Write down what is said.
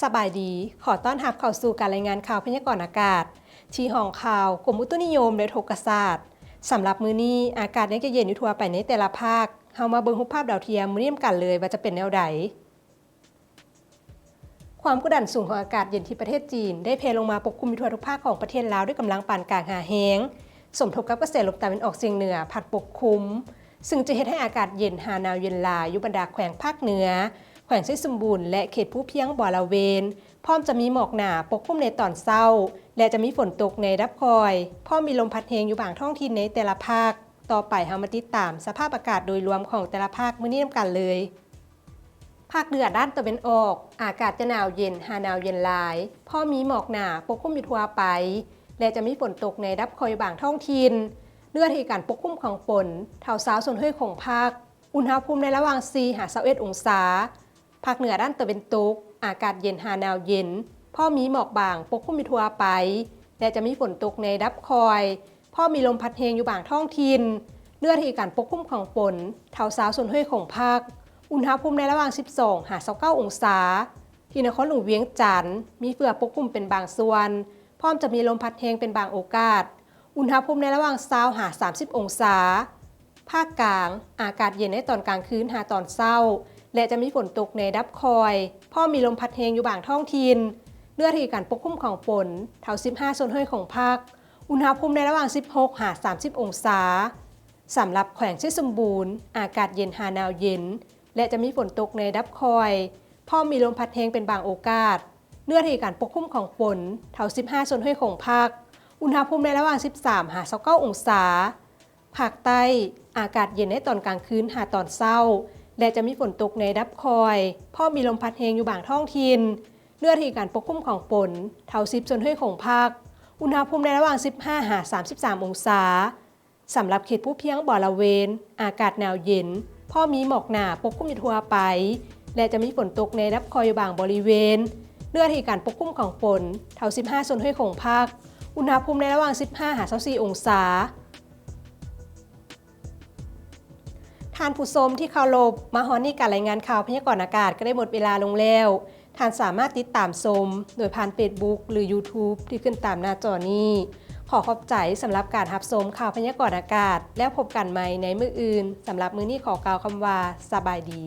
ສະບາຍດີ, ຂໍຕ້ອນຮັບເຂົ້າສູ່ການລາຍງານຂ່າວພະຍາກອນອາກາດ ທີ່ຫ້ອງຂ່າວກົມອຸຕຸນິຍົມ ແລະ ອຸທົກກະສາດ. ສຳລັບມື້ນີ້, ອາກາດຍັງຈະເຢັນຢູ່ທົ່ວໄປໃນແຕ່ລະພາກ. ເຮົາມາເບິ່ງຮູບພາບດາວທຽມມື້ນີ້ນຳກັນເລີຍວ່າຈະເປັນແນວໃດ. ຄວາມກົດດັນສູງຂອງອາກາດເຢັນທີ່ປະເທດຈີນ ໄດ້ແຜ່ລົງມາປົກຄຸມຢູ່ທົ່ວທຸກພາກຂອງປະເທດລາວ ດ້ວຍກຳລັງປານກາງຫາແຮງ, ສົມທົບກັບກະແສລົມຕາເວັນອອກສຽງເໜືອພັດປົກຄຸມ, ຊຶ່ງຈະເຮັດໃຫ້ອາກາດເຢັນຫາໜາວເຢັນຫຼາຍຢູ່ບັນດາແຂວງພາກເໜືອ, ແຂວງໄຊສົມບູນ ແລະ ເຂດພູພຽງບໍລະເວນ, ພ້ອມຈະມີໝອກໜາປົກຄຸມໃນຕອນເຊົ້າ ແລະ ຈະມີຝົນຕົກໃນລະດັບຄ່ອຍ, ພ້ອມມີລົມພັດແຮງຢູ່ບາງທ້ອງຖິ່ນໃນແຕ່ລະພາກ. ຕໍ່ໄປເຮົາມາຕິດຕາມສະພາບອາກາດໂດຍລວມຂອງແຕ່ລະພາກມື້ນີ້ນຳກັນເລີຍ. ພາກເໜືອດ້ານຕາເວັນອອກ, ອາກາດຈະໜາວເຢັນຫາໜາວເຢັນຫຼາຍ, ພ້ອມມີໝອກໜາປົກຄຸມຢູ່ທົ່ວໄປ ແລະ ຈະມີຝົນຕົກໃນລະດັບຄ່ອຍບາງທ້ອງຖິ່ນ. ເນື້ອທີ່ການປົກຄຸມຂອງຝົນເທົ່າຊາວສ່ວນຮ້ອຍຂອງພາກ. ອຸນຫະພູມໃນລະຫວ່າງສີ່ຫາຊາວເອັດອົງສາ. ພາກເໜືອດ້ານຕາເວັນຕົກ, ອາກາດເຢັນຫາໜາວເຢັນ, ພໍມີໝອກບາງປົກຄຸມຢູ່ທົ່ວໄປ ແລະ ຈະມີຝົນຕົກໃນລະດັບຄ່ອຍ, ພໍມີລົມພັດແຮງຢູ່ບາງທ້ອງຖິ່ນ. ເນື້ອທີ່ການປົກຄຸມຂອງຝົນເທົ່າຊາວສ່ວນຮ້ອຍຂອງພາກ. ອຸນຫະພູມໃນລະຫວ່າງສິບສອງຫາຊາວເກົ້າອົງສາ. ທີ່ນະຄອນຫຼວງວຽງຈັນ, ມີເຝືອປົກຄຸມເປັນບາງສ່ວນ, ພ້ອມຈະມີລົມພັດແຮງເປັນບາງໂອກາດ. ອຸນຫະພູມໃນລະຫວ່າງຊາວຫາສາມສິບອົງສາ. ພາກກາງ, ອາກາດເຢັນໃນຕອນກາງຄືນຫາຕອນເຊົ້າ ແລະ ຈະມີຝົນຕົກໃນລະດັບຄ່ອຍ, ພ້ອມມີລົມພັດແຮງຢູ່ບາງທ້ອງຖິ່ນ. ເນື້ອທີ່ການປົກຄຸມຂອງຝົນເທົ່າສິບຫ້າສ່ວນຮ້ອຍຂອງພາກ. ອຸນຫະພູມໃນລະຫວ່າງສິບຫົກຫາສາມສິບອົງສາ. ສຳລັບແຂວງໄຊສົມບູນ, ອາກາດເຢັນຫາໜາວເຢັນ ແລະ ຈະມີຝົນຕົກໃນລະດັບຄ່ອຍ, ພ້ອມມີລົມພັດແຮງເປັນບາງໂອກາດ. ເນື້ອທີ່ການປົກຄຸມຂອງຝົນເທົ່າສິບຫ້າສ່ວນຮ້ອຍຂອງພາກ. ອຸນຫະພູມໃນລະຫວ່າງສິບສາມຫາຊາວເກົ້າອົງສາ. ພາກໃຕ້, ອາກາດເຢັນໃນຕອນກາງຄືນຫາຕອນເຊົ້າ ແລະ ຈະມີຝົນຕົກໃນລະດັບຄ່ອຍ, ພ້ອມມີລົມພັດແຮງຢູ່ບາງທ້ອງຖິ່ນ. ເນື້ອທີ່ການປົກຄຸມຂອງຝົນເທົ່າສິບສ່ວນຮ້ອຍຂອງພາກ. ອຸນຫະພູມໃນລະຫວ່າງສິບຫ້າຫາສາມສິບສາມອົງສາ. ສຳລັບເຂດພູພຽງບໍລະເວນ, ອາກາດໜາວເຢັນ, ພໍມີໝອກໜາປົກຄຸມຢູ່ທົ່ວໄປ ແລະ ຈະມີຝົນຕົກໃນລະດັບຄ່ອຍຢູ່ບາງບໍລິເວນ. ເນື້ອທີ່ການປົກຄຸມຂອງຝົນເທົ່າສິບຫ້າສ່ວນຮ້ອຍຂອງພາກ. ອຸນຫະພູມໃນລະຫວ່າງສິບຫ້າຫາຊາວສີ່ອົງສາ. ທ່ານຜູ້ຊົມທີ່ເຄົາລົບ, ມາຮອດນີ້ການລາຍງານຂ່າວພະຍາກອນອາກາດກໍໄດ້ໝົດເວລາລົງແລ້ວ. ທ່ານສາມາດຕິດຕາມຊົມໂດຍຜ່ານເຟສບຸກ ຫຼື ຢູທູບ ທີ່ຂຶ້ນຕາມໜ້າຈໍນີ້. ຂໍຂອບໃຈສຳລັບການຮັບຊົມຂ່າວພະຍາກອນອາກາດ, ແລ້ວພົບກັນໃໝ່ໃນມື້ອື່ນ. ສຳລັບມື້ນີ້ຂໍກ່າວຄຳວ່າ ສະບາຍດີ.